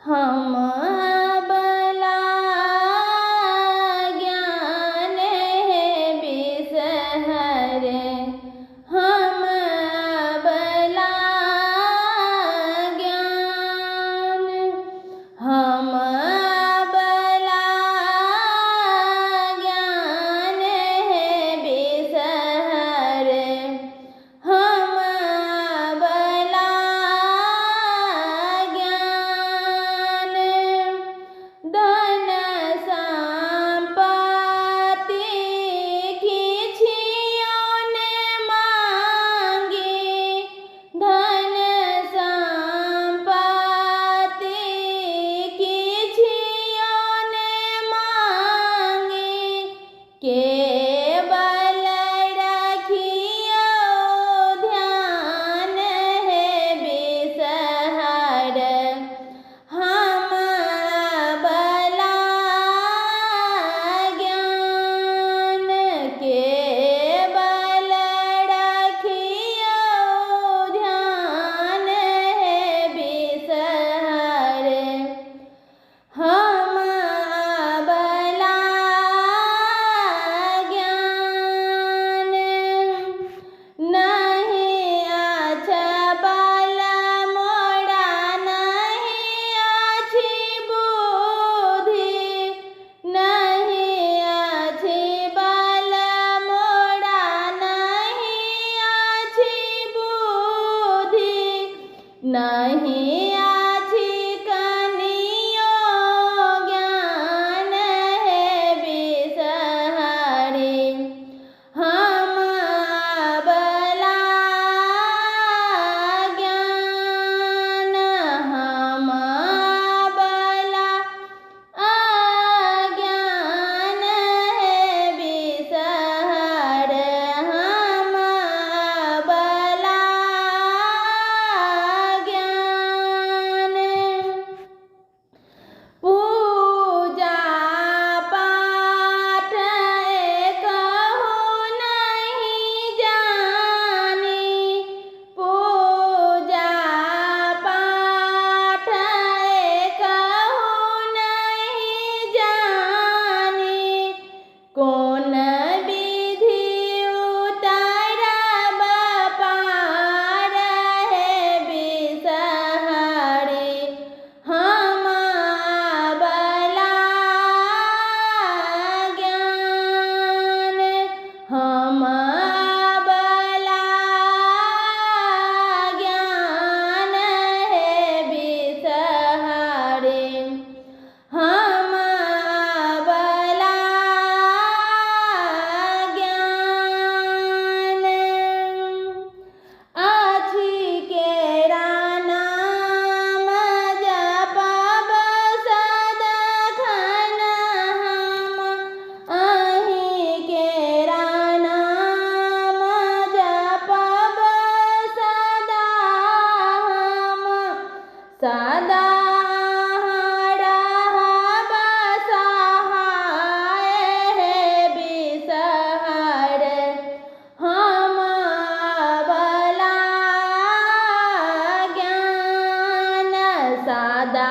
हम अबला ज्ञान हे बिसहरे, हम अबला ज्ञान, हम अबला ज्ञान हे बिसहरे, हम अबला ज्ञान। धन संपत्ति किछियो ने मांगी, धन संपत्ति किछियो ने मांगी, केवल रखियो ध्यान हे बिसहर, हम अबला ज्ञान, केवल रखियो ध्यान हे बिसहर, हम अबला ज्ञान। नहीं अछि बल मोरा, नहीं अछि बुद्धि, नहीं अछि बल मोरा, नहीं अछि बुद्धि, नहीं अछि कनियो ज्ञान हे बिसहरे, हम अबला ज्ञान, हम अबला अज्ञान हे बिसहर, हम अबला ज्ञान। पूजा पाठ कहू नहीं जानी, पूजा पाठ कहू नहीं जानी, कोन विधि उतरब पार हे बिसहरे, हम अबला ज्ञान, हम अबला ज्ञान हे बिसहरे, हम अबला ज्ञान। अछि केरा नाम जपब सदखन हम, अहीं केरा नाम जपब सदा हम, सदा रहब सहाय हे बिसहर, हम अबला ज्ञान, सदा